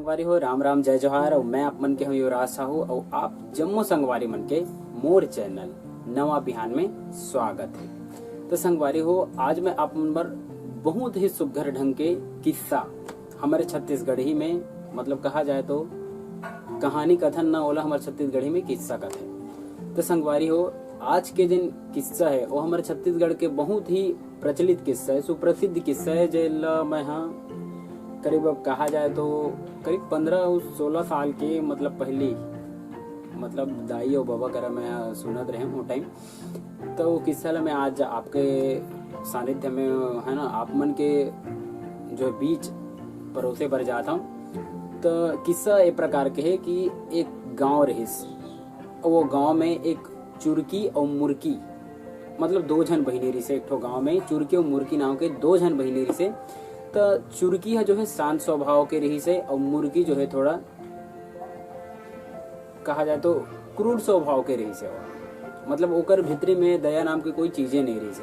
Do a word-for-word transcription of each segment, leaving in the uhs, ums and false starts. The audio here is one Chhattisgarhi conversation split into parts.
संगवारी हो, राम राम, जय जोहार। अउ मैं आप मन के हूँ युवराज साहू, अउ आप जम्मो संगवारी मन के मोर चैनल नवा बिहान में स्वागत है। तो संगवारी हो, आज मैं आप मन बर बहुत ही सुघर ढंग के किस्सा, हमारे छत्तीसगढ़ी में, मतलब कहा जाए तो कहानी कथन ना ओला, हमारे छत्तीसगढ़ी में किस्सा कथे। तो संगवारी हो, आज के जिन किस्सा है वो हमारे छत्तीसगढ़ के बहुत ही प्रचलित किस्सा है, सुप्रसिद्ध किस्सा है, जेला मैं हाँ करीब, अब कहा जाए तो करीब पंद्रह अउ सोलह साल के, मतलब पहली, मतलब दाई अउ बाबा करा मैं सुनत रहे वो टाइम। तो वो किस्सा ला मैं आज आपके सानिध्य में, है ना, आप मन के जो बीच परोसे बर जात हूँ। तो किस्सा ए प्रकार के है कि एक गांव रहिस, वो गांव में एक चुरकी अउ मुरकी, मतलब दो झन बहिनी रिसे। एक ठो गांव में चुरकी अउ मुरकी नाम के दो झन बहिनी रिसे। त चुरकी ह जो है शांत स्वभाव के रहिसे, अउ मुरकी जो है थोड़ा, कहा जाए तो, क्रूर स्वभाव के रहिसे। मतलब ओकर भीतरी में दया नाम के कोई चीजें नहीं रहिसे।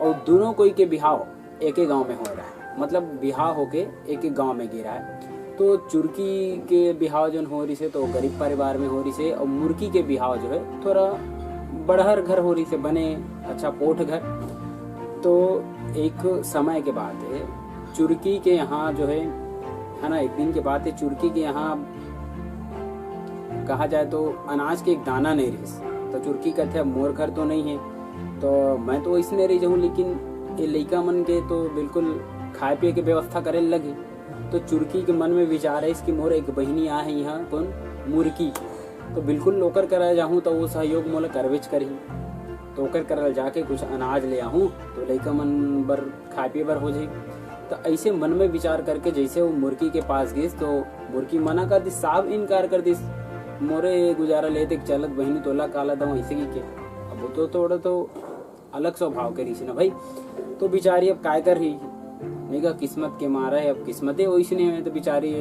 अउ दोनों कोई के बिहाव एके गांव में होए रहा है, मतलब बिहाव होके एक एक गांव में गे रहा है। तो चुरकी के बिहाव जोन हो रहिसे तो गरीब परिवार में हो रहिसे, अउ मुरकी के बिहाव जो है थोड़ा बड़हर घर हो रहिसे, बने अच्छा पोठ घर। तो एक समय के बात है, चुरकी के यहाँ जो है, है ना, एक दिन के बात है, चुरकी के यहाँ कहा जाए तो अनाज के एक दाना नहीं रहिस। तो चुरकी कहते, "अब मोर घर तो नहीं है, तो मैं तो वैसने रह जाऊँ, लेकिन ये लइका मन के तो बिल्कुल खाए पिए के व्यवस्था करे लगी।" तो चुरकी के मन में विचार है कि मोर एक बहिनी आ है यहाँ, कौन, मुरकी, तो बिल्कुल ओकर करा जाहूँ तो वो सहयोग मोला करबेच करही। तो ओकर करा जाके कुछ अनाज ले आहूँ तो लइका मन बर खाए पिए बर हो जाही। तो ऐसे मन में विचार करके जैसे वो मुरकी के पास गिस तो मुरकी मना कर दिस, साफ इनकार कर दिस। "मोरे गुजारा ले तक चलत बहिनी, तोला काला दऊं?" ऐसे की के। अब वो तो थोड़ा तो अलग स्वभाव के रहिसे ना भाई। तो बिचारी अब काय करही, नहीं का, किस्मत के मारा है, अब किस्मते वैसने है। तो बिचारी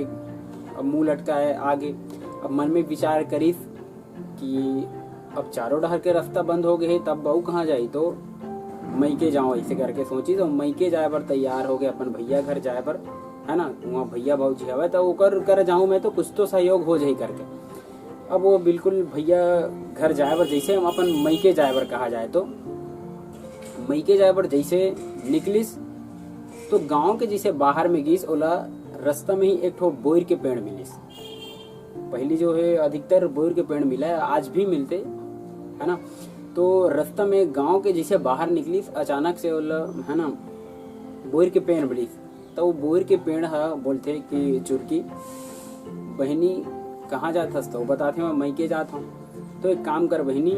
अब मुंह लटकाए आगे। अब मन में विचार करिस कि अब चारों डहर के रास्ता बंद हो गए है, तब बहू कहाँ जाई, तो मइके जाओ, ऐसे करके सोचिस। तो मइके जाए बर तैयार हो गए, अपन भैया घर जाए बर, है ना, वहाँ भैया भौजी हवे, तो ओकर कर जाऊँ मैं, तो कुछ तो सहयोग हो जाही करके। अब वो बिल्कुल भैया घर जाए बर, जैसे हम अपन मइके जाए बर कहा जाए तो, मइके जाए बर जैसे निकलिस तो गांव के जैसे बाहर में गिस, ओला रास्ता में ही एक ठो बोइर के पेड़ मिलिस। पहली जो है अधिकतर बोइर के पेड़ मिला है, आज भी मिलते, है ना। तो रास्ता में गांव के जैसे बाहर निकलिस, अचानक से ओला, है ना, बोइर के पेड़ मिलिस। तो वो बोइर के पेड़ ह बोलथे कि चुरकी, "बहिनी, कहाँ जात हस?" तो वो बताथे, "मैं मइके जात हूँ।" "तो एक काम कर बहिनी,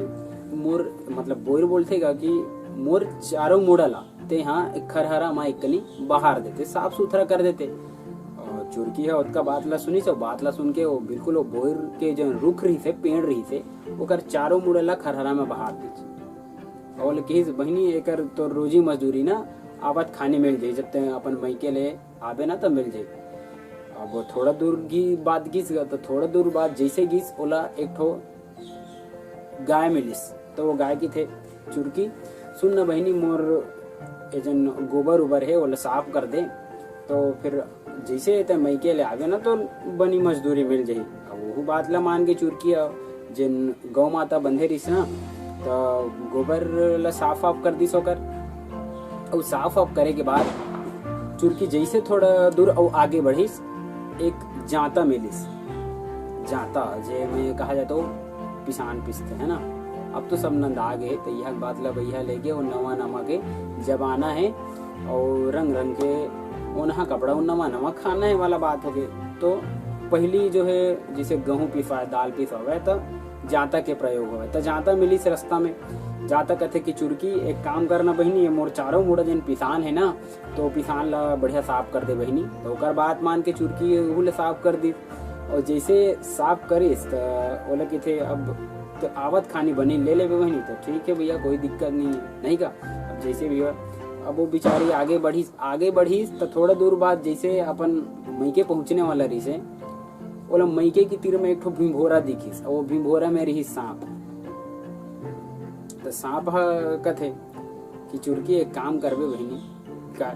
मोर," मतलब बोइर बोलथे का कि "मोर चारों मुड़ा ला ते हाँ एक खरहरा मा एक कनी बहार देते, साफ सुथरा कर देते।" और चुरकी ह ओतका बात ला सुनिस, और बात ला सुन के वो बिल्कुल वो बोइर के जो रुख रहिसे, पेड़ रहिसे, ओकर चारों मुड़ा ला खरहरा में बहार दिस। और बोले, "कहिस बहिनी, एकर तो रोजी मजदूरी ना, आवत खानी मिल जाई, जब ते अपन मइके ले आबे ना, तब मिल जाई।" अब वो थोड़ा दूर की बात गिस गा, तो थोड़ा दूर बात जैसे गिस, ओला एक ठो गाय मिलिस। तो वो गाय कहिथे, "चुरकी, सुन न बहिनी, मोर ए जन गोबर उबर है, ओला साफ कर दे।" तो फिर जैसे ते मइके ले आबे ना, तो बनी मजदूरी मिल जाही। अब वहू बात ला मान के चुरकी ह, जेन गौ माता बंधे रहिस ना, तो गोबर ला साफ वाफ कर दिस ओकर। अउ साफ वाफ करे के बाद चुरकी जैसे थोड़ा दूर अउ आगे बढ़िस, एक जांता मिलिस। जांता, जे में कहा जाए तो पिसान पिसथे, है ना। अब तो सब नंदा गे, तो यह बात ला भैया लेके वो नवा नमा के जमाना है, और रंग रंग के ओनहा कपड़ा, वो नवा नवा खाना है वाला बात हो गए। तो पहली जो है, जैसे गहूं पिसवाए, दाल पिसवाए, तो जांता के प्रयोग होवे। तो जांता मिलिस रास्ता में। जांता कथे कि चुरकी, एक काम करना बहिनी, ये मोर चारों मुड़ा जन पिसान है ना, तो पिसान ला बढ़िया साफ कर दे बहिनी। तो ओकर बात मान के चुरकी उहू ला साफ कर दिस। और जैसे साफ करिस, तो ओला कथे, "अब तो आवत खानी बनी ले लेबे बहिनी।" तो ठीक है भैया, कोई दिक्कत नहीं है, नहीं का। अब जैसे भी हो, अब वो बिचारी आगे बढ़िस, आगे बढ़िस, तो थोड़ा दूर बाद जैसे अपन मइके पहुंचने वाला रहिसे, ओला मइके की तीर में एक ठो भिंभोरा दिखिस, और वो भिंभोरा में रहिस सांप। तो सांप ह कथे कि चुरकी, एक काम करबे बहिनी, का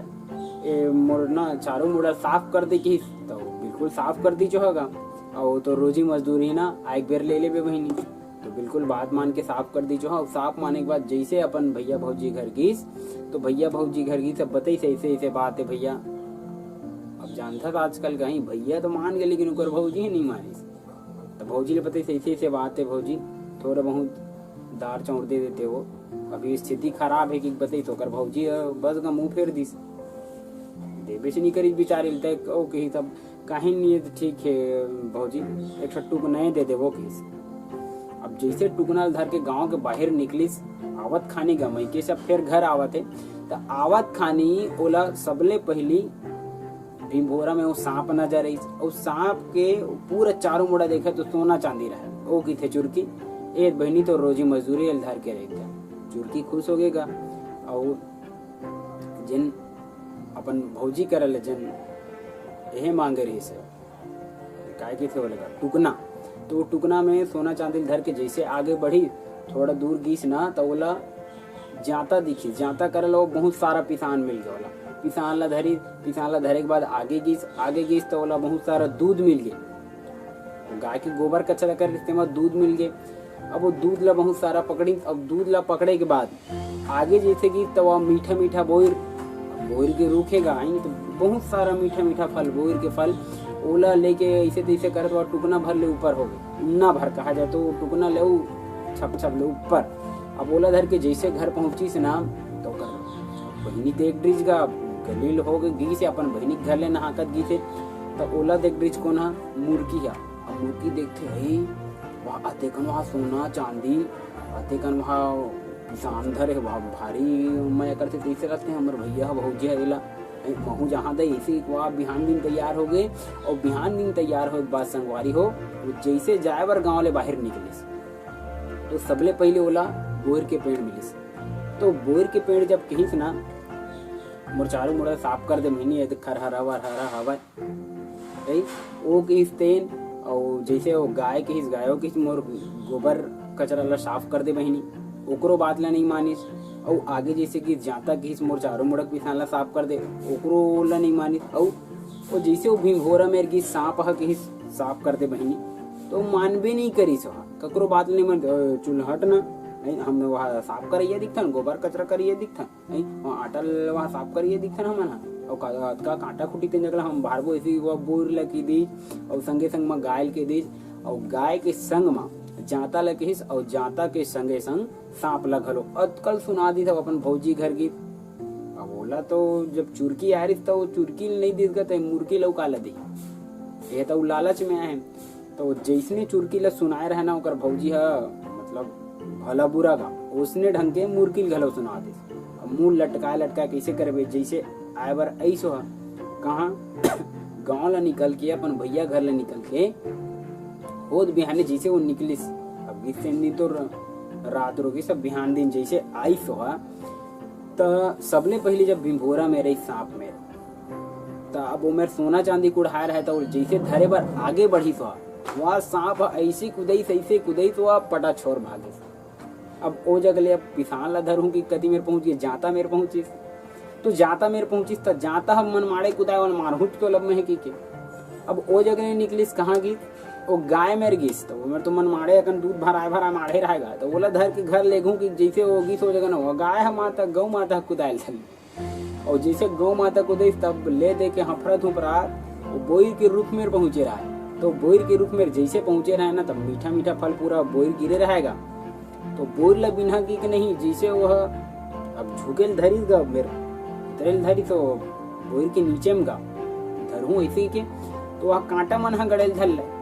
ए मोर ना चारों मुड़ा साफ कर दे किहिस। तो बिल्कुल साफ कर दीजो हगा। अउ तो रोजी मजदूरी ना आए बेर ले लेबे बहिनी। तो बिल्कुल बात मान के साफ कर दीजो। हाँ, साफ माने के बाद जैसे अपन भैया भौजी घर गीस, तो भैया भौजी घर गीस, अब बताइस ऐसे ऐसे बात है भैया। अब जानता था आजकल कहीं भैया तो मान गए, लेकिन ओकर भौजी ही नहीं मानिस। तो भौजी ले बताइस ऐसे ऐसे बात है भौजी, थोड़ा बहुत दार चाउर दे देते हो, अभी स्थिति खराब है कि बताइस। तो ओकर भौजी बस का मुंह फेर दिस, देबे से नहीं करिस बिचारी। तय ओ कही तब काहे नहीं है? ठीक है भौजी, एक ठो टुकना दे देबो किस। अब जैसे टुकना ल धर के गांव के बाहर निकलिस, आवत खानी गमई के सब फिर घर आवत है, तो आवत खानी ओला सबले पहली भिंभोरा में वो सांप नजर आइस। और सांप के पूरा चारों मुड़ा देखे तो सोना चांदी रहे। ओ किथे चुरकी, ए बहिनी तो रोजी मजदूरी ल धर के रह गया। चुरकी खुश हो गएगा। और जिन अपन भौजी करल जिन एहे मांगे रहिस है, काय के थे बोलेगा टुकना। तो वो टुकना में सोना चांदी धर के जैसे आगे बढ़ी, थोड़ा दूर गीस ना, तो ओला जांता दिखी। जांता करल वो बहुत सारा पिसान मिल गया ओला। पिसान ला धरी, पिसान ला धरे के बाद आगे गीस, आगे गीस तो ओला बहुत सारा दूध मिल गए। गाय के गोबर कचरा कर तेमा दूध मिल गए। अब वो दूध ला बहुत सारा पकड़ी। अब दूध ला पकड़े के बाद आगे जैसे कि तवा मीठा मीठा बोइर, बोइर के रूखे गाई तो बहुत सारा मीठा मीठा फल, बोइर के फल, ओला लेके ऐसे तैसे करत हुआ टुकना भर ले ऊपर हो गए, उन्ना भर कहा जाए तो टुकना ले ऊ छप छप ले ऊपर। अब ओला धर के जैसे घर पहुंचिस ना, तो ओकर बहिनी देख डरिस गा, गलील हो गए गीस हे, अपन बहिनी के घर ले नहाकत गीस हे, तो ओला देख डरिस कोन हा, मुर्गी हा। अब मुर्गी देखते है, वाह, अतेकन वहाँ सोना चांदी, अतेकन वहाँ पिसान धरे, वाह, भारी मया करते, कैसे करते हैं हमर भैया हा, भौजी हा, एला ए, महू जहाँ दे इसी को आप बिहान दिन तैयार हो गए। और बिहान दिन तैयार हो बाद संगवारी हो, वो जैसे जाए बर गांव ले बाहर निकलिस, तो सबले पहले ओला बोर के पेड़ मिलिस। तो बोर के पेड़ जब कहिस ना, मोर चारों मुड़ा साफ कर दे, मिनी ए खर हरा वर हरा हवा, ए, ओ कहिस तेन। और जैसे वो गाय कहिस, गायो कहिस मोर गोबर कचरा ला साफ कर दे बहिनी, ओकरो बात ला नहीं मानिस। और आगे जैसे कि जांता कहिस मोर चारों मुड़क पिसान ला साफ कर दे, ओकरो ला नहीं मानिस। और वो जैसे वो भिंभोरा मेर गीस सांप ह कहिस साफ कर दे बहिनी, तो मानबे नहीं करिस। वहाँ ककरो बात नहीं मान, "अ, चुल हट ना, नहीं, हम वहाँ साफ करैया दिखथन, गोबर कचरा करैया दिखथन।" नहीं, वहाँ आटा ल-, वहाँ साफ करिए दिखथन हमन ह। अउ का-, अतका कांटा खुटी तेन जगह ल हम भारबो, ऐसी वो बोर ल की दीस, अउ संगे संग म गाय ल के दीस, अउ गाय के संग म जांता ल किहिस, अउ जांता के संगे संग सांप ल घलो। अतकल सुना दीस, अउ अपन भौजी घर गीस। अब ओला तो जब चुरकी आ रहीस, त वो चुरकी ल नहीं दीस गा, त मुरकी ल अउ का ल दी? ये तो लालच में आए। तो जैसने चुरकी ल सुनाए रहे ना ओकर भौजी ह, मतलब भला बुरा का, उसने ढंग के मुरकी ल घलो सुना दे। अब मुंह लटकाए लटकाए कैसे करबे, जैसे आए बर ऐसो ह। कहाँ गांव ला निकल के, अपन भैया घर ले निकल के, होत बिहाने जैसे वो निकलिस, अब बीस दिन तो र-, रात रोगी सब बिहान दिन जैसे आइस हो, त सबले पहले जब भिंभोरा में रही सांप में, त अब ओमेर सोना चांदी कुढ़ाए रहे, त जैसे धरे बर आगे बढ़िस हो, वह सांप ह ऐसी कुदई, ऐसे कुदई तो वह पटा छोर भागिस। अब ओ जगह ले अब पिसान ला धरहूं कि कति मेर पहुंच गए, जांता मेर पहुंचिस। तो जांता मेर पहुंचिस, त जांता ह मन माड़े कुदाए वाला मारहूं तो लब में है कि के। अब ओ जगह ले निकलिस कहाँ गीस, ओ गाय मेर गीस, तो ओमेर तो मन माड़े अकन दूध भराए भराए माड़े रहेगा, तो ओला धर के घर लेगहूं कि जैसे ओ गीस ओ जगह ना, वो गाय ह माता, गौ माता ह कुदाए ल धर। और जैसे गौ माता कुदाइस, तब ले दे के हफरत हुफरात वो बोइर के रुख मेर पहुंचे रहे। तो बोइर के रुख मेर जैसे पहुंचे रहे ना, तब मीठा मीठा फल पूरा बोइर गिरे रहेगा। तो बोइर ला बिन्हा की कि नहीं, जैसे वह अब झुके ल धरिस गा मेर, उतरे ल धरिस तो बोइर के नीचे में गा धरहूं ऐसे ही के, तो वह कांटा मन ह गड़े ल धर ले।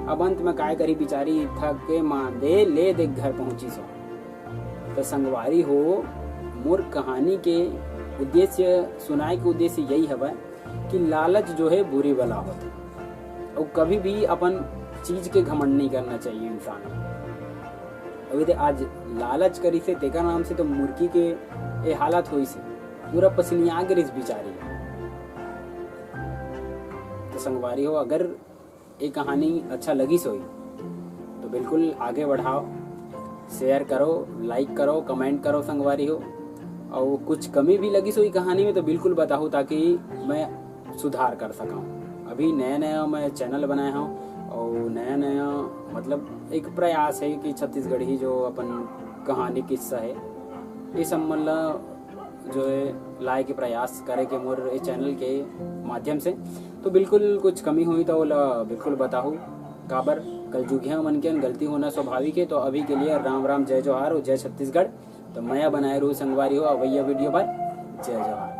अब अंत में काय करी बिचारी, थक के मांदे ले दे घर पहुंचिस हो। तो संगवारी हो, मोर कहानी के उद्देश्य, सुनाए के उद्देश्य यही हवय कि लालच जो है बुरी बला होथे, और कभी भी अपन चीज के घमंड नहीं करना चाहिए इंसान। अभी ते आज लालच करिस हे, तेकर नाम से तो मुर्गी के ये हालत होइस हे, पूरा पसनिया गिरिस बिचारी। तो संगवारी हो, अगर ये कहानी अच्छा लगिस होही, तो बिल्कुल आगे बढ़ाओ, share करो, like करो, comment करो संगवारी हो। और कुछ कमी भी लगिस होही कहानी में, तो बिल्कुल बताओ, ताकि मैं सुधार कर सकूं। अभी नया नया मैं चैनल बनाए हव, और नया नया मतलब एक प्रयास है कि छत्तीसगढ़ी जो अपन कहानी किस्सा है, ये सब मन ला जो है लाए के प्रयास करे के मोर ये चैनल के माध्यम से। तो बिल्कुल कुछ कमी होही तो ओला बिल्कुल बताहू, काबर कलजुगिया मन के गलती होना स्वाभाविक है। तो अभी के लिए राम राम, जय जोहार और जय छत्तीसगढ़। तो मया बनाए रहू संगवारी हो अवैया वीडियो पर। जय जोहार।